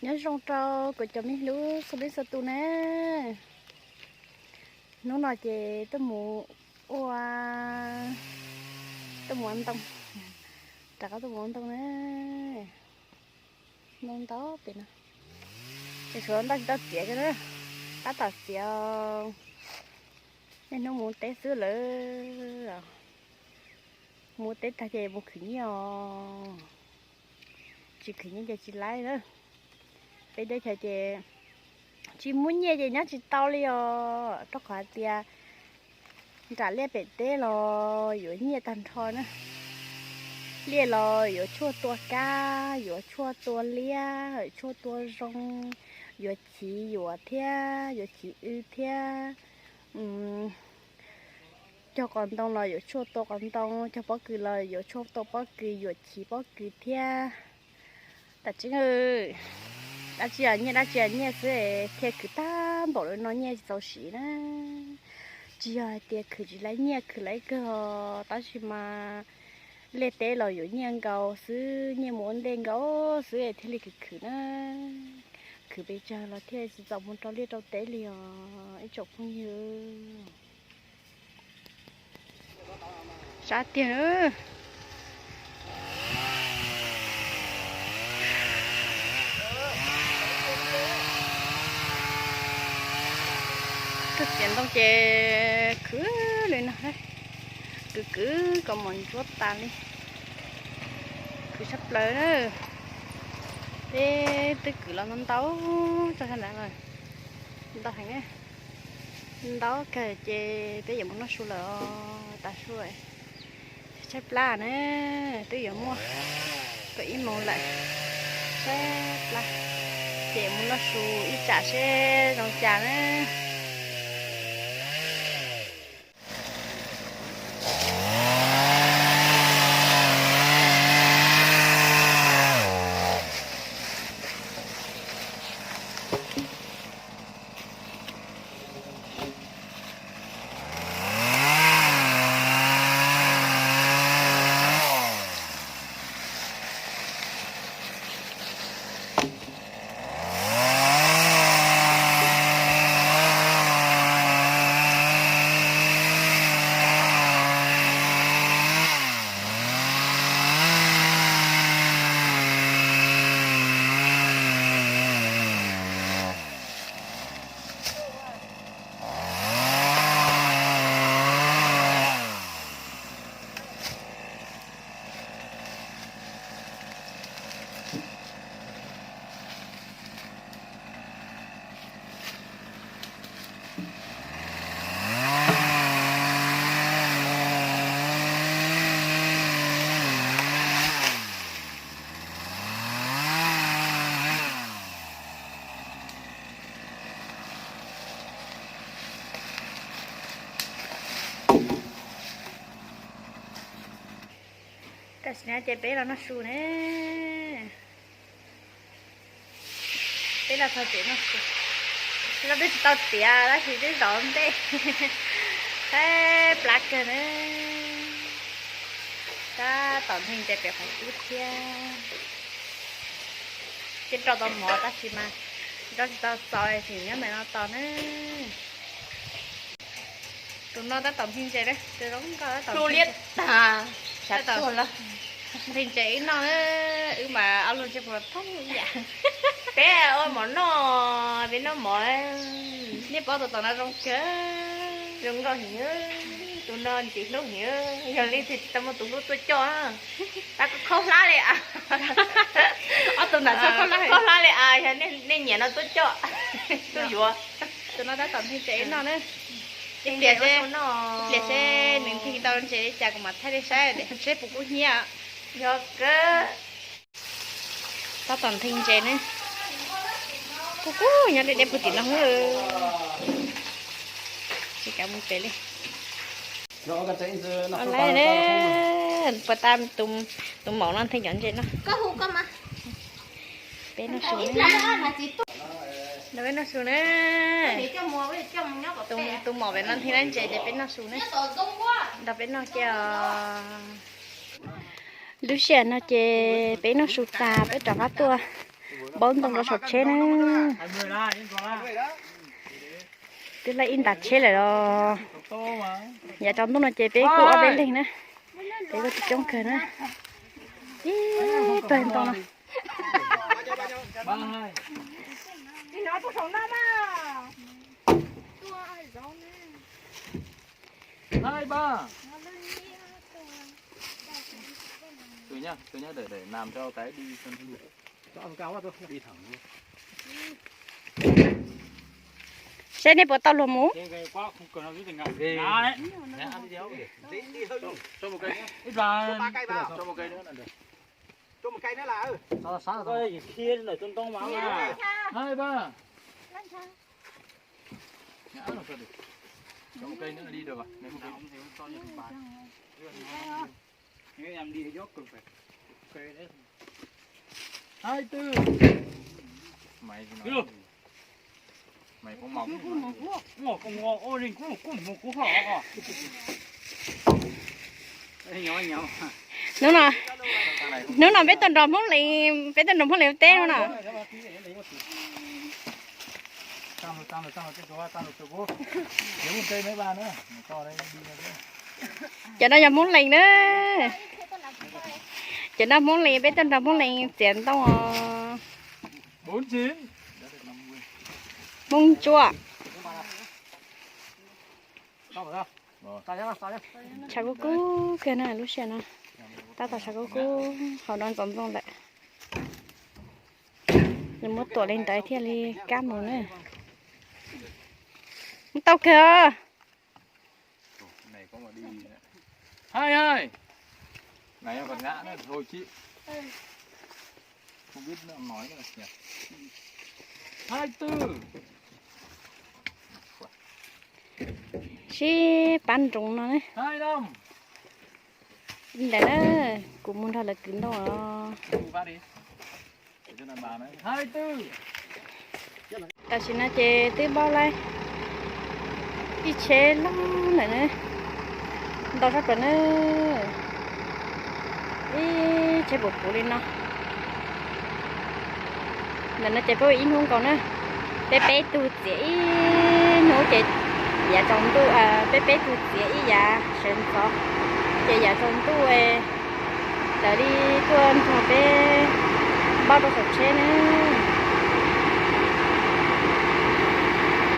Nyob zoo rau kuv cov me hlub txhua leej txhua tus na. Hnub no ces tuaj mus ua, tuaj mus ua ntoo, rov qab tuaj mus ua ntoo na. Ntoo ntau pem no, es tshuav ntau tsis tau txiav kiag na, tab tom txiav. Niaj hnub mus teb xwb lawm, mus teb tag ces mus khwv nyiaj os. Tsis khwv nyiaj ces tsis laib na. Peb teb chaws ces tsis muaj nyiaj ces nyob tsis tau li os, rau qhov hais tias nram liaj pem teb los yuav nyiaj tag nrho na. Liaj los yuav tshuaj tua kab, yuav tshuaj tua liab, yuav tshuaj tua zoo, yuav chiv yuav thiab, yuav chiv wb thiab. Cog qos ntoo los yuav tshuaj tua qos ntoo, cog pob kws los yuav tshuaj tua pob kws, yuav chiv pob kws thiab. Tam tseeb, dab tsi yog nyiaj, dab tsi yog nyiaj xwb, thiaj khwv tag npaum li no nyiaj tsis txaus siv na. Tsis yog hais tias khwv tsis laib nyiaj, khwv laib kawg, tab sis mas liaj teb los yuav nyiaj nkaus xwb, nyiaj mus ua ntej nkaus xwb thiaj li khwv khwv na. Khwv pes tsawg los thiaj tsis txaus mus rau liaj rau teb li os ib tsoom phooj ywg. Sab tiag. Tuaj txiav ntoo ces khwv li no, khwv khwv kom mos ntsuab tas li. Khwv tshaj plaws na. Peb twb khwv los ntau ntau tso sab nrad los ntau heev, ntau kawg ces peb yuav mus noj su lawm os. Tav su tshaib plab na, twb yuav muaj kaum ib moos lawm, tshaib plab. Ces mus noj su ib tsam seb zoo cas na. Tam sim no ces peb los noj su ne. Peb los txog tsev noj su. Los twb tsis tau tiav tab sis twb zov ntej. Tshaib plab kawg na. Tab tom nteg ntses pem qhov ub thiab. Ces rau tau mov tab sis mas rau tsis tau txaus tseem nyob ntawm no tos na. Tus no tab tom nteg ntses, tus zoo nkauj tab tom nteg ntses. Nteg ntses wb noj, wb mas ob lub ntsej muag thoob yam. Peb ua mov noj, peb noj mov. Nej paub tus tom no zoo kawg, zoo nkauj heev, tus no ntxim hlub heev, yog li tsis tau muaj tus hlub tuaj coj. Tab khaub hlab li a. Ob tug ntawd khaub hlab li a, yog nej nyiam no tuaj coj, tuaj yuav. Tus no tab tom nteg ntses wb noj na. Ib pliag seb, ib pliag seb nws nteg tau ntses li cas kuv mam thaij nej saib seb puas kub hnyiab. Yog kawg. Tab tom nteg ntses ne. Kub kub nyob deb deb puag tim no. Tsis kav mus pem li. Ua lawm, puas tas tus maum no nteg cov ntses no. Peb noj su, peb noj su na. Tus maum pem no nteg ntses ces peb noj su na. Nrog peb noj kiag os. Lub sij hawm no ces peb noj su tas peb rov qab tuaj Npaub ntoo rau saum tsheb na. Twb laij ib ntas tsheb lawm los. Yav tsaus ntuj no ces peb kuj ob peb leeg na. Peb kuj coob kawg na. Ib tug ntoo no. Seb nej puas tau luag mus. Hnub no, hnub no peb tuaj nrog Hmoob Lees, peb tuaj nrog Hmoob Lees ua teb no na. Cov no yog Hmoob Lees na. Cov no Hmoob Lees, peb tuaj nrog Hmoob Lees txiav ntoo os. Hmoob Ntsuab. Tshav kub kub kawg na lub sij hawm no. Tab tom tshav kub kub hauv no ntxoov ntxoo lawm. Nws muab tuam li ntawd thiaj li kam mus na. Muab tau kawg. Sib pab nroos no na. Li ntawd na, kuv mus nrog lawv kwv ntoo os. Tam sim no ces twb npau lawm, ib tsheb loj ntawm na, ntau sab plaws na, ib tsheb puv puv li no. Ntawm no ces peb ua ib hnub nkaus na, peb peb tug txiav ib hnub ces yav tsaus ntuj, peb peb tug txiav ib yav sawv ntxov, ces yav tsaus ntuj lawv li tuaj nrog peb npau rau saum tsheb na.